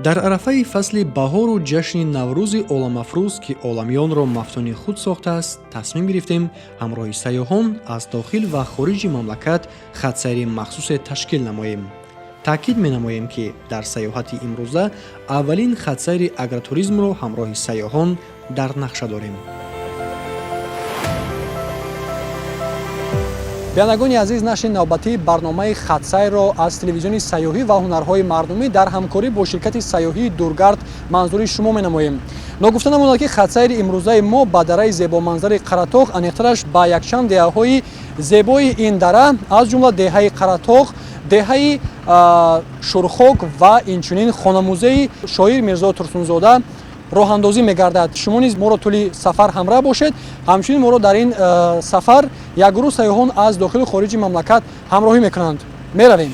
Дар арафаи фасли баҳору ҷашни Наврӯзи оламафрӯз, ки оламиёнро мафтуни худ сохтааст, тасмим гирифтем ҳамроҳи сайёҳон аз дохил ва хориҷи мамлакат хатсайри махсусе ташкил намоем. Таъкид менамоем, ки дар сайёҳати имрӯза аввалин хатсайри агротуризмро ҳамроҳи сайёҳон дар нақша дорем. Бинандагони азиз, нашри навбатии барномаи хатсайрро аз телевизиони сайёҳӣ ва ҳунарҳои мардумӣ дар ҳамкорӣ бо ширкати сайёҳии Дургард манзури шумо менамоем. Ногуфта намонад, ки хатсайри имрӯзаи мо ба дараи зебоманзари Қаратоғ, аниқтараш ба якчанд деҳаҳои зебои ин дара, аз ҷумла деҳаи Қаратоғ, деҳаи Шурхок ва инчунин хонамузеи шоир Мирзо Турсунзода роҳандозӣ мегардад. Шумо низ моро тӯли сафар ҳамроҳ бошед. Ҳамчунин моро дар ин сафар як гурӯҳ сайёҳон аз дохилу хориҷи мамлакат ҳамроҳӣ мекунанд. Меравем.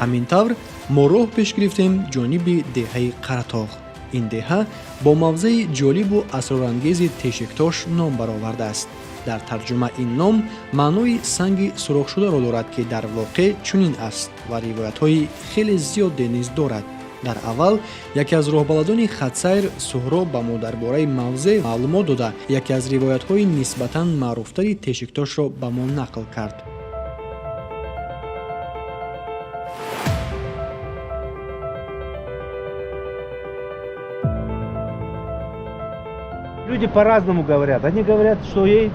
Ҳамин тавр мо роҳ пеш гирифтем ҷониби деҳаи Қаратоғ. Ин деҳа бо мавзеи ҷолибу асрорангези Тешиктош ном баровардааст. Дар тарҷума ин ном маънои санги сурохшударо дорад, ки дар воқеъ чунин аст ва ривоятҳои хеле зиёде низ дорад. Дар аввал яке аз роҳбаладони хатсайр Суҳроб ба мо дар бораи мавзеъ маълумот дода, яке аз ривоятҳои нисбатан маъруфтари Тешиктошро ба мо нақл кард. Люди по-разному говорят. Они говорят, что ей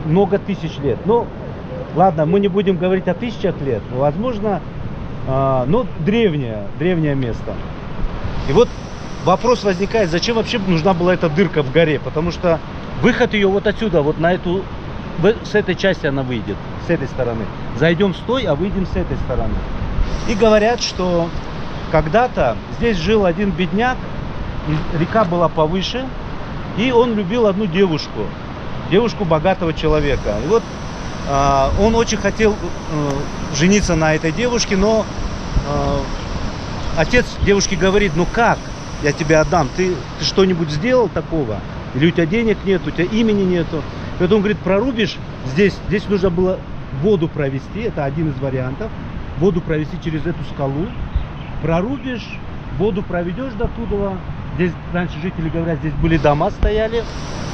много тысяч лет. Ну, ладно, мы не будем говорить о тысячах лет. Возможно, но древнее, древнее место. И вот вопрос возникает, зачем вообще нужна была эта дырка в горе? Потому что выход ее вот отсюда, вот на эту, с этой части она выйдет, с этой стороны. Зайдем с той, а выйдем с этой стороны. И говорят, что когда-то здесь жил один бедняк, и река была повыше, и он любил одну девушку, девушку богатого человека. И вот он очень хотел жениться на этой девушке, но отец девушки говорит: ну как я тебе отдам, ты что-нибудь сделал такого? Или у тебя денег нет, у тебя имени нету? И вот он говорит: прорубишь здесь, здесь нужно было воду провести, это один из вариантов, воду провести через эту скалу, прорубишь, воду проведешь до туда. Здесь раньше жители говорят, здесь были дома стояли.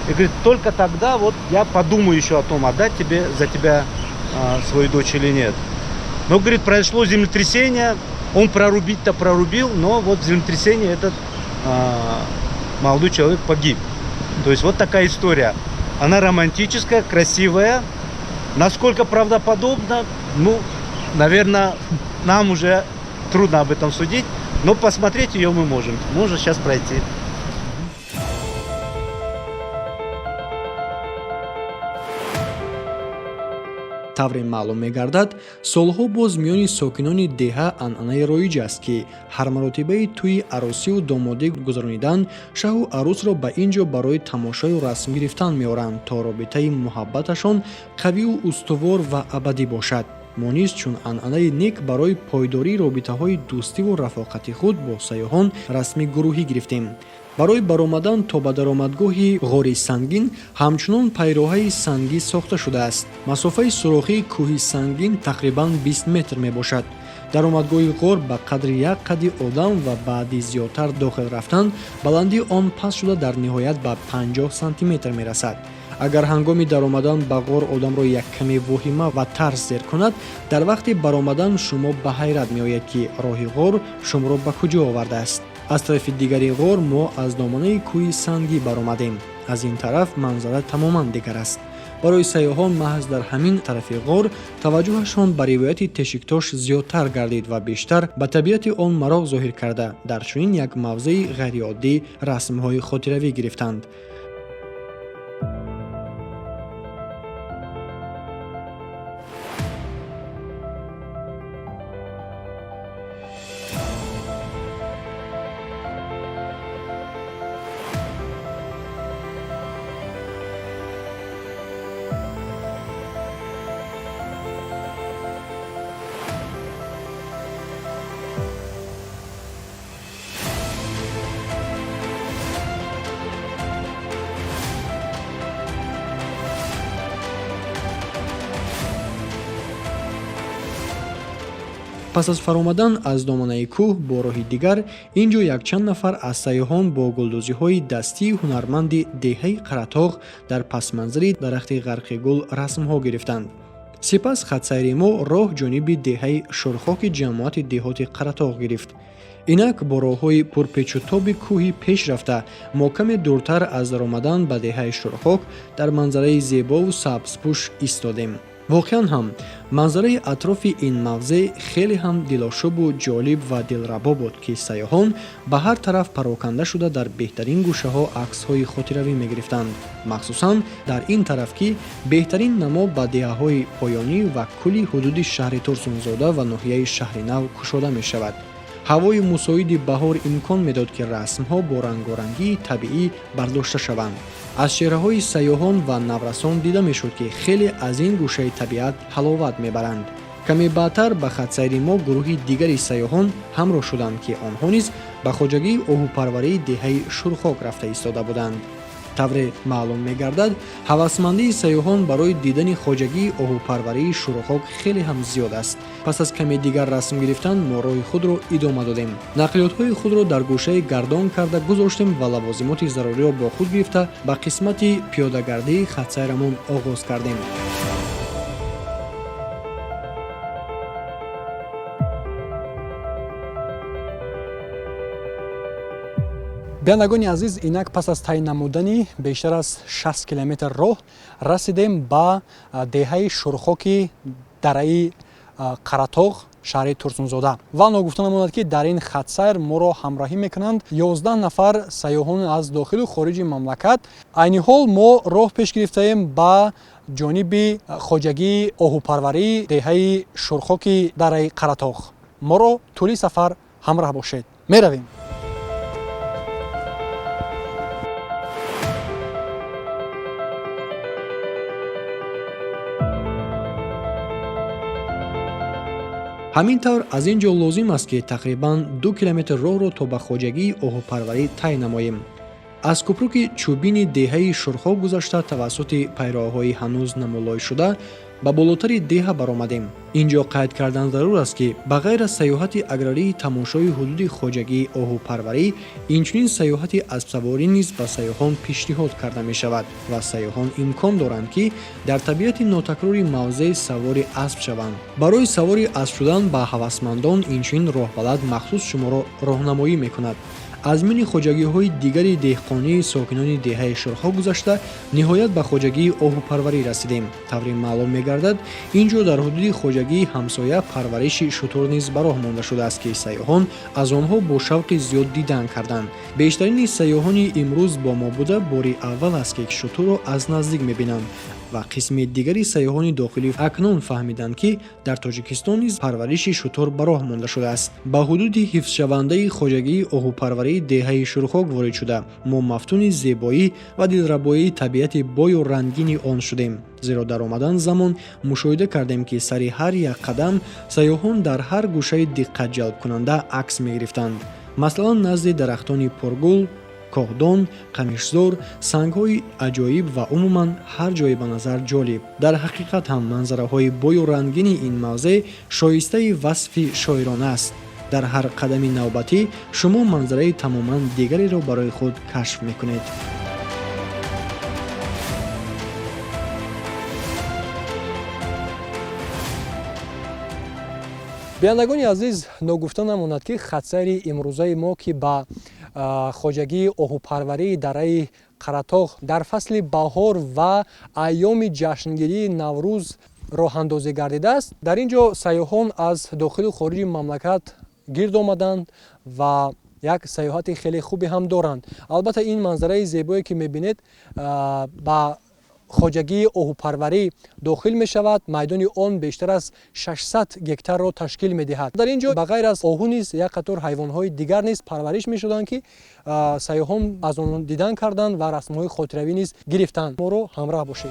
И говорит, только тогда вот я подумаю еще о том, отдать тебе за тебя свою дочь или нет. Но, говорит, произошло землетрясение, он прорубить-то прорубил, но вот землетрясение этот молодой человек погиб. То есть вот такая история. Она романтическая, красивая. Насколько правдоподобна, ну, наверное, нам уже трудно об этом судить. Но посмотреть ее мы можем. Можно сейчас пройти. Тавре маълум мегардад, солҳо боз миёни сокинони деҳа анъанаи роиҷ аст, ки ҳар маротибаи тӯи арӯсиву домодӣ гузаронидан шаҳу арӯсро ба ин ҷо барои тамошою расм гирифтан меоранд, то робитаи муҳаббаташон қавию устувор ва абадӣ бошад. Мо низ чун анъанаи нек барои пойдории робитаҳои дӯстиву рафоқати худ бо сайёҳон расми гурӯҳӣ гирифтем. Барои баромадан то ба даромадгоҳи ғори Сангин ҳамчунон пайроҳаи сангӣ сохта шудааст. Масофаи сурохии кӯҳи Сангин тақрибан 20 метр мебошад. Даромадгоҳи ғор ба қадри як қадди одам ва баъди зиёдтар дохил рафтан баландии он паст шуда, дар ниҳоят ба 50 сантиметр мерасад. Агар ҳангоми даромадан ба ғор одамро як каме воҳима ва тарс зер кунад, дар вақти баромадан шумо ба ҳайрат меоед, ки роҳи ғор шуморо ба куҷо овардааст. Аз тарафи дигари ғор мо аз доманаи кӯҳи Сангӣ баромадем. Аз ин тараф манзара тамоман дигар аст. Барои сайёҳон маҳз дар ҳамин тарафи ғор таваҷҷӯҳашон ба ривояти Тешиктош зиёдтар гардид ва бештар ба табиати он мароқ зоҳир карда, дар чунин як мавзеи ғайриоддӣ расмҳои хотиравӣ гирифтанд. Пас аз фаромадан аз доманаи кӯҳ бо роҳи дигар, ин ҷо якчанд нафар аз сайёҳон бо гулдӯзиҳои дастии ҳунарманди деҳаи Қаратоғ дар пасманзари дарахти ғарқи гул расмҳо гирифтанд. Сипас хатсайри мо роҳ ҷониби деҳаи Шурхоки ҷамоати деҳоти Қаратоғ гирифт. Инак бо роҳҳои пурпечутоби кӯҳи пеш рафта, мо каме дуртар аз даромадан ба деҳаи Шурхок дар манзараи зебову сабзпӯш истодем. Воқеан ҳам манзараи атрофи ин мавзеъ хеле ҳам дилошубу ҷолиб ва дилрабо буд, ки сайёҳон ба ҳар тараф пароканда шуда, дар беҳтарин гӯшаҳо аксҳои хотиравӣ мегирифтанд, махсусан дар ин тараф, ки беҳтарин намо ба деҳаҳои поёнӣ ва кулли ҳудуди шаҳри Турсунзода ва ноҳияи Шаҳри Нав кушода мешавад. Ҳавои мусоиди баҳор имкон медод, ки расмҳо бо рангорангии табиӣ бардошта шаванд. Аз чеҳраҳои сайёҳон ва наврасон дида мешуд, ки хеле аз ин гӯшаи табиат ҳаловат мебаранд. Каме баъдтар ба хатсайри мо гурӯҳи дигари сайёҳон ҳамроҳ шуданд, ки онҳо низ ба хоҷагии оҳупарварии деҳаи Шурхок рафта истода буданд. Тавре маълум мегардад, ҳавасмандии сайёҳон барои дидани хоҷагии оҳупарварии Шурхок хеле ҳам зиёд аст. Пас аз каме дигар расм гирифтан, мо роҳи худро идома додем, нақлиётҳои худро дар гӯшаи гардон карда гузоштем ва лавозимоти заруриро бо худ гирифта, ба қисмати пиёдагардии хатсайрамон оғоз кардем. Бинандагони азиз, инак пас аз тай намудани бештар аз 60 километр роҳ расидем ба деҳаи Шурхоки дараи Қаратоғ, шаҳри Турсунзода. Ва ногуфта намонад, ки дар ин хатсайр моро ҳамроҳӣ мекунанд 11 нафар сайёҳон аз дохилу хориҷи мамлакат. Айни ҳол мо роҳ пеш гирифтаем ба ҷониби хоҷагии оҳупарварии деҳаи Шурхоки дараи Қаратоғ. Моро тӯли сафар ҳамроҳ бошед. Меравем. Ҳамин тавр, аз ин ҷо лозим аст, ки тақрибан 2 километр роҳро то ба хоҷагии оҳупарварӣ тай намоем. Аз кӯпруки чӯбини деҳаи Шурхок гузашта, тавассути пайроҳаҳои ҳанӯз намолойшуда ба болотари деҳа баромадем. Ин ҷо қайд кардан зарур аст, ки ба ғайр аз сайёҳати аграрии тамошои ҳудуди хоҷагии оҳупарварӣ, инчунин сайёҳати аспсаворӣ низ ба сайёҳон пешниҳод карда мешавад ва сайёҳон имкон доранд, ки дар табиати нотакрори мавзеъ савори асп шаванд. Барои савори асп шудан ба ҳавасмандон инчунин роҳбалад махсус шуморо роҳнамоӣ мекунад. Аз миёни хоҷагиҳои дигари деҳқонии сокинони деҳаи Шурхок гузашта, ниҳоят ба хоҷагии оҳупарварӣ расидем. Тавре маълум мегардад, ин ҷо дар ҳудуди хоҷагии ҳамсоя парвариши шутур низ ба роҳ монда шудааст, ки сайёҳон аз онҳо бо шавқи зиёд дидан карданд. Бештарини сайёҳони имрӯз бо мо буда бори аввал аст, ки шутурро аз наздик мебинанд, ва қисми дигари сайёҳони дохилӣ акнун фаҳмиданд, ки дар Тоҷикистон низ парвариши шутур ба роҳ монда шудааст. Ба ҳудуди ҳифзшавандаи хоҷагии оҳупарварии деҳаи Шурхок ворид шуда, мо мафтуни зебоӣ ва дилрабоии табиати бою рангини он шудем, зеро дар омадан замон мушоҳида кардем, ки сари ҳар як қадам сайёҳон дар ҳар гӯшаи диққатҷалбкунанда акс мегирифтанд, масалан, назди дарахтони пургул, коҳдон, қамишзор, сангҳои аҷоиб ва умуман ҳар ҷое ба назар ҷолиб. Дар ҳақиқат ҳам манзараҳои бою рангини ин мавзеъ шоистаи васфи шоирона аст. Дар ҳар қадами навбатӣ шумо манзараи тамоман дигареро барои худ кашф мекунед. Бинандагони азиз, ногуфта намонад, ки хатсайри имрӯзаи мо, ки ба хоҷагии оҳупарварии дараи Қаратоғ дар фасли баҳор ва айёми ҷашнгирии Наврӯз роҳандозӣ гардидааст, дар ин ҷо сайёҳон аз дохилу хориҷи мамлакат гирд омаданд ва як сайёҳати хеле хубе ҳам доранд. Албатта, ин манзараи зебое, ки мебинед, ба хоҷагии оҳупарварӣ дохил мешавад. Майдони он бештар аз 600 гектарро ташкил медиҳад. Дар ин ҷо ба ғайр аз оҳу низ як қатор ҳайвонҳои дигар низ парвариш мешуданд, ки сайёҳон аз он дидан карданд ва расмҳои хотиравӣ низ гирифтанд. Моро ҳамроҳ бошед.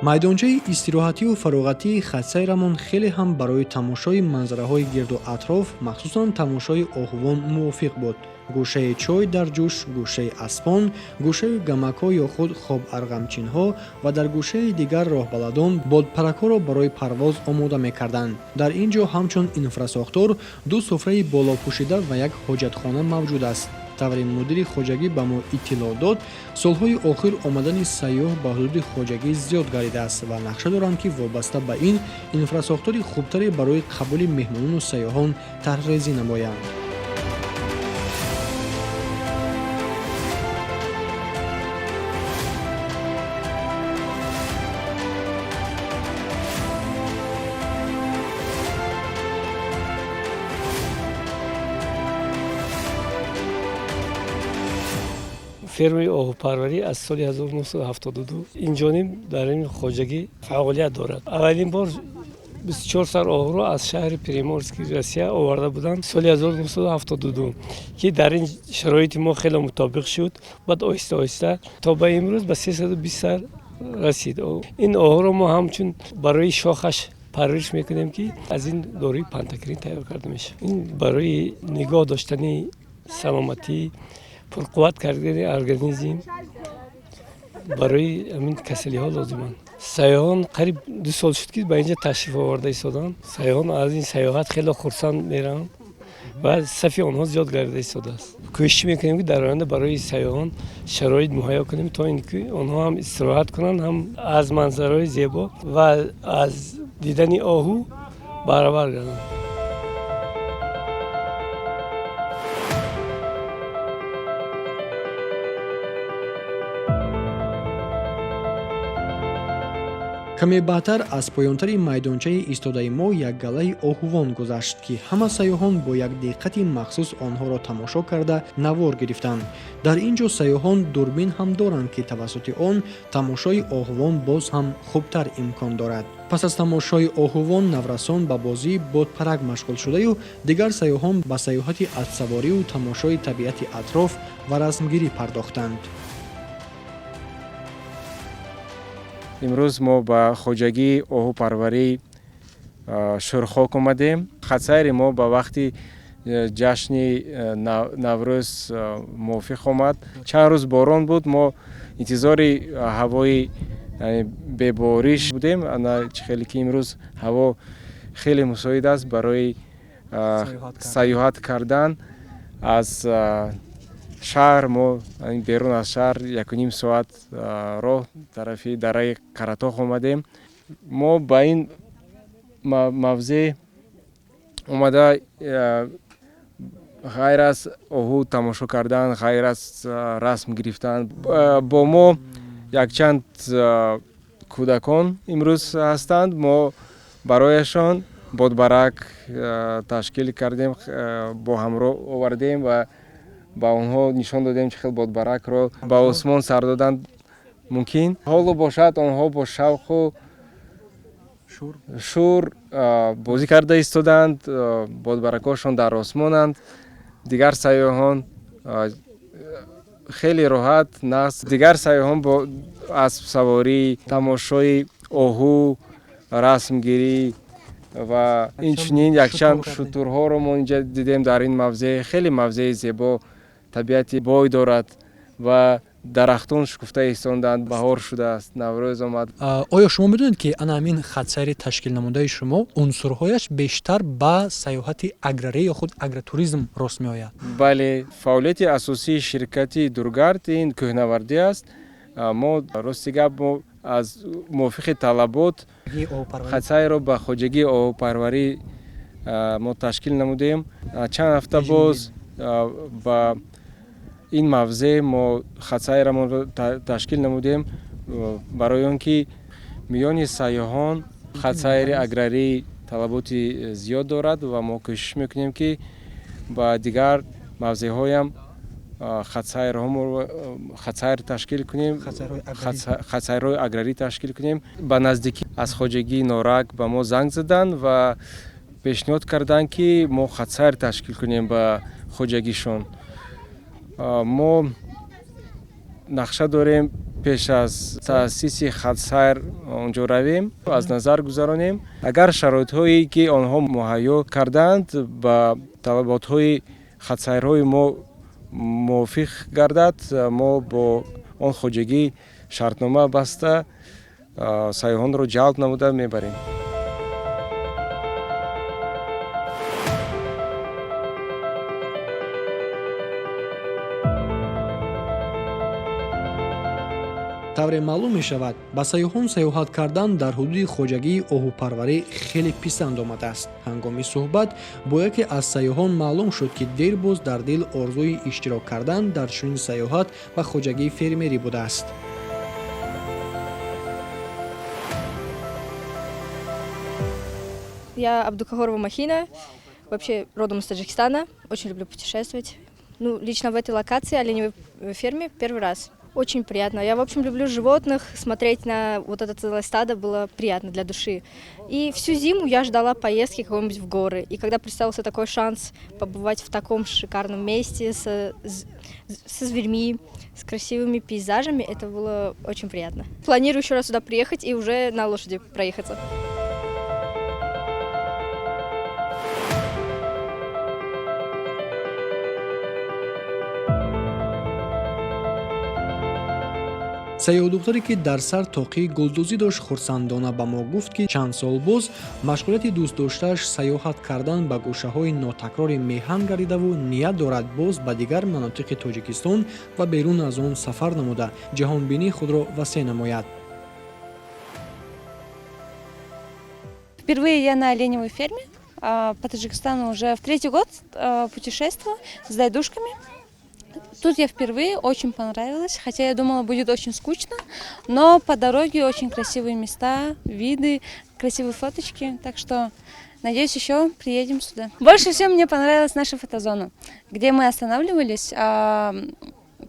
Майдончаи истироҳативу фароғатии хатсайрамон хеле ҳам барои тамошои манзараҳои гирду атроф, махсусан тамошои оҳувон мувофиқ буд. Гӯшаи чой дар ҷӯш, гӯшаи аспон, гӯшаи гамакҳо ё худ хоб-арғамчинҳо ва дар гӯшаи дигар роҳбаладон бодпаракҳоро барои парвоз омода мекарданд. Дар ин ҷо ҳамчун инфрасохтор ду суфраи болопӯшида ва як ҳоҷатхона мавҷуд аст. Тавре мудири хоҷагӣ ба мо иттилоъ дод, солҳои охир омадани сайёҳ ба ҳудуди хоҷагӣ зиёд гардидааст ва нақша доранд, ки вобаста ба ин инфрасохтори хубтаре барои қабули меҳмонону сайёҳон тарҳрезӣ намоянд. Фермаи оҳупарварӣ аз соли 1972 инҷониб дар ин хоҷагӣ фаъолият дорад. Аввалин бор 24 сар оҳуро аз шаҳри Приморски Россия оварда буданд соли 1972, ки дар ин шароити мо хеле мутобиқ шуд. Баъд оҳиста оҳиста то ба имрӯз ба 320 сар расид. Ин оҳуро мо ҳамчун барои шохаш парвариш мекунем, ки аз ин доруи пантокрин тайёр карда мешавад. Ин барои нигоҳ доштани саломатӣ, пурқувват кардани организм, барои ҳамин касалиҳо лозиманд. Сайёҳон қариб 2 сол шуд, ки ба инҷа ташриф оварда истоданд. Сайёҳон аз ин сайёҳат хеле хурсанд мераванд ва сафи онҳо зиёд гардида истодааст. Кӯшиш мекунем, ки дар оянда барои сайёҳон шароит муҳайё кунем, то ин ки онҳо ҳам истироҳат кунанд, ҳам аз манзараҳои зебо ва аз дидани оҳу баҳравар гарданд. Каме баъдтар аз поёнтари майдончаи истодаи мо як галаи оҳувон гузашт, ки ҳама сайёҳон бо як диққати махсус онҳоро тамошо карда, навор гирифтанд. Дар ин ҷо сайёҳон дурбин ҳам доранд, ки тавассути он тамошои оҳувон боз ҳам хубтар имкон дорад. Пас аз тамошои оҳувон наврасон ба бозии бодпарак машғул шудаю дигар сайёҳон ба сайёҳати аспсаворию тамошои табиати атроф ва расмгирӣ пардохтанд. Имрӯз мо ба хоҷагии оҳупарварӣ Шӯрхок омадем. Хатсайри мо ба вақти ҷашни Наврӯз мувофиқ омад. Чанд рӯз борон буд, мо интизори ҳавои бебориш будем. Ана чӣ хеле ки имрӯз ҳаво хеле мусоид аст барои сайёҳат кардан. Аз шаҳр мо берун аз шаҳр 1,5 соат роҳ тарафи дараи Қаратоғ омадем. Мо ба ин мавзеъ омада, ғайр аз оҳу тамошо кардан, ғайр аз расм гирифтан, бо мо якчанд кӯдакон имрӯз ҳастанд. Мо барояшон бодбарак ташкил кардем, бо ҳамроҳ овардем ва ба онҳо нишон додем, чӣ хел бодбаракро ба осмон сар додан мумкин. Ҳоло бошад, онҳо бо шавқу шӯр бозӣ карда истоданд, бодбаракҳошон дар осмонанд. Дигар сайёҳон хеле роҳат нағз, дигар сайёҳон бо аспсаворӣ, тамошои оҳу, расмгирӣ ва инчунин якчанд шутурҳоро мо инҷа дидем. Дар ин мавзеъ хеле мавзеи зебо, табиати бой дорад ва дарахтон шукуфта истоданд. Баҳор шудааст, Наврӯз омад. Оё шумо медонед, ки ана ҳамин хатсайри ташкилнамудаи шумо унсурҳояш бештар ба сайёҳати аграрӣ ё худ агротуризм рост меояд? Бале, фаъолияти асосии ширкати Дургард ин кӯҳнавардӣ аст. Мо, рости гап, мо аз мувофиқи талабот хатсайрро ба хоҷагии оҳупарварӣ мо ташкил намудем. Чанд ҳафта боз ба ин мавзеъ мо хатсайрамонро ташкил намудем, барои он ки миёни сайёҳон хатсайри аграрӣ талаботи зиёд дорад ва мо кӯшиш мекунем, ки ба дигар мавзеъҳоям хатсайр ташкил кунем, хатсайрҳои аграрӣ ташкил кунем. Ба наздикӣ аз хоҷагии Норак ба мо занг заданд ва пешниҳод карданд, ки мо хатсайр ташкил кунем ба хоҷагишон. Мо нақша дорем. Пеш аз таъсиси хатсайр онҷо равем, аз назар гузаронем. Агар шароитҳое ки онҳо муҳайё кардаанд, ба талаботҳои хатсайрҳои мо мувофиқ гардад, мо бо он хоҷагӣ шартнома баста, сайёҳонро ҷалб намуда мебарем. Тавре маълум мешавад, ба сайёҳон сайёҳат кардан дар ҳудуди хоҷагии оҳупарварӣ хеле писанд омадааст. Ҳангоми суҳбат бо яке аз сайёҳон маълум шуд, ки дербоз дар дил орзуи иштирок кардан дар чунин сайёҳат ба хоҷагии фермерӣ будааст. Я Абдукахорова Махина, вообще родом из Таджикистана, очень люблю путешествовать. Ну, лично в этой локации, оленевой ферме, первый раз. Очень приятно. Я, в общем, люблю животных, смотреть на вот это целое стадо было приятно для души. И всю зиму я ждала поездки какой-нибудь в горы. И когда представился такой шанс побывать в таком шикарном месте со зверьми, с красивыми пейзажами, это было очень приятно. Планирую еще раз сюда приехать и уже на лошади проехаться. Сайёҳдухтаре, ки дар сар тоқии гулдӯзӣ дошт, хурсандона ба мо гуфт, ки чанд сол боз машғулияти дӯстдоштааш сайёҳат кардан ба гӯшаҳои нотакрори меҳан гардидаву ният дорад боз ба дигар манотиқи Тоҷикистон ва берун аз он сафар намуда, ҷаҳонбинии худро васеъ намояд. Впервые я на оленевой ферме. По Таджикистану уже в третий год путешествую с дайдушками. Тут я впервые, очень понравилось, хотя я думала, будет очень скучно, но по дороге очень красивые места, виды, красивые фоточки, так что, надеюсь, еще приедем сюда. Больше всего мне понравилась наша фотозона, где мы останавливались.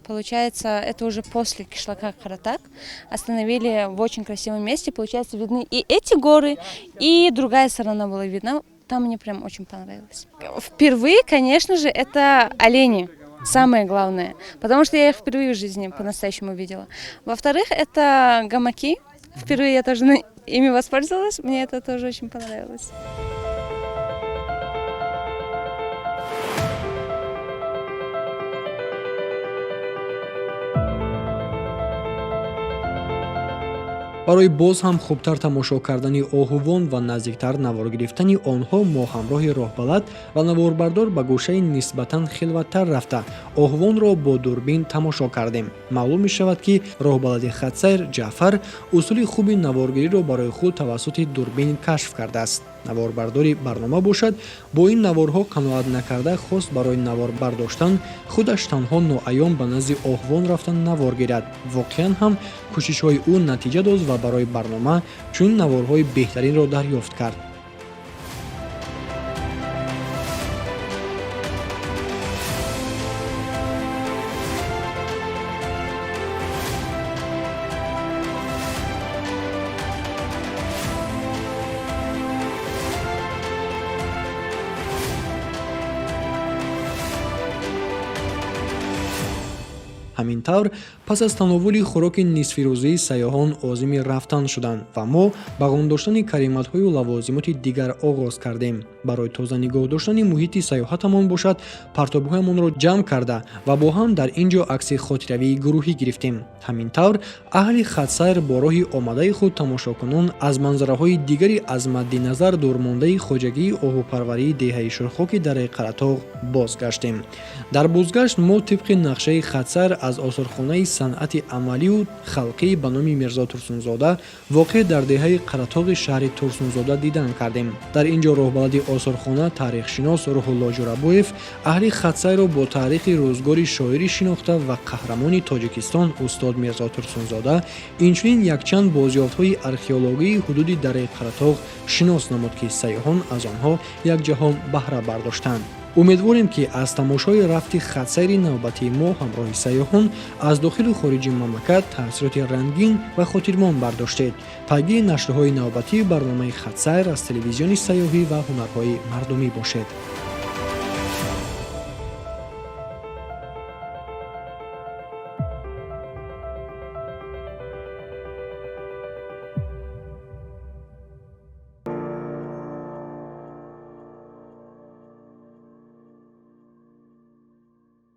Получается, это уже после кишлака Каратак. Остановили в очень красивом месте, получается, видны и эти горы, и другая сторона была видна. Там мне прям очень понравилось. Впервые, конечно же, это олени. Самое главное, потому что я их впервые в жизни по-настоящему видела. Во-вторых, это гамаки. Впервые я тоже ими воспользовалась, мне это тоже очень понравилось. Барои боз ҳам хубтар тамошо кардани оҳувон ва наздиктар навор гирифтани онҳо, мо ҳамроҳи роҳбалад ва наворбардор ба гӯшаи нисбатан хилваттар рафта, оҳувонро бо дурбин тамошо кардем. Маълум мешавад, ки роҳбалади хатсайр Ҷаъфар усули хуби наворгириро барои худ тавассути дурбин кашф кардааст. Наворбардори барнома бошад, бо ин наворҳо қаноат накарда, хост барои навор бардоштан худаш танҳо ноаён ба назди оҳувон рафта навор гирад. Воқеан ҳам кӯшишҳои ӯ натиҷа дод ва барои барнома чунин наворҳои беҳтаринро дарёфт кард. Ҳамин тавр, пас аз тановули хӯроки нисфирӯзии сайёҳон озими рафтан шуданд ва мо ба ғун доштани кариматҳою лавозимоти дигар оғоз кардем. Барои тоза нигоҳ доштани муҳити сайёҳатамон бошад, партобҳоямонро ҷамъ карда ва бо ҳам дар ин ҷо акси хотиравии гурӯҳӣ гирифтем. Ҳамин тавр, аҳли хатсайр бо роҳи омадаи худ тамошокунон аз манзараҳои дигари аз мадди назар дурмондаи хоҷагии оҳупарварии деҳаи Шурхоки дараи Қаратоғ бозгаштем. Дар бозгашт мо тибқи нақшаи хатсайр аз осорхонаи санъати амалию халқӣ ба номи Мирзо Турсунзода, воқеъ дар деҳаи Қаратоғи шаҳри Турсунзода, дидан кардем. Дар ин ҷо роҳбалади осорхона, таърихшинос Рӯҳулло Ҷурабоев аҳли хатсайрро бо таърихи рӯзгори шоири шинохта ва қаҳрамони Тоҷикистон устод Мирзо Турсунзода, инчунин якчанд бозёфтҳои археологии ҳудуди дараи Қаратоғ шинос намуд, ки сайёҳон аз онҳо як ҷаҳон баҳра бардоштанд. Умедворем, ки аз тамошои рафти хатсайри навбатии мо ҳамроҳи сайёҳон аз дохилу хориҷи мамлакат таассуроти рангин ва хотирмон бардоштед. Пайгири нашрҳои навбатии барномаи хатсайр аз телевизиони сайёҳӣ ва ҳунарҳои мардумӣ бошед.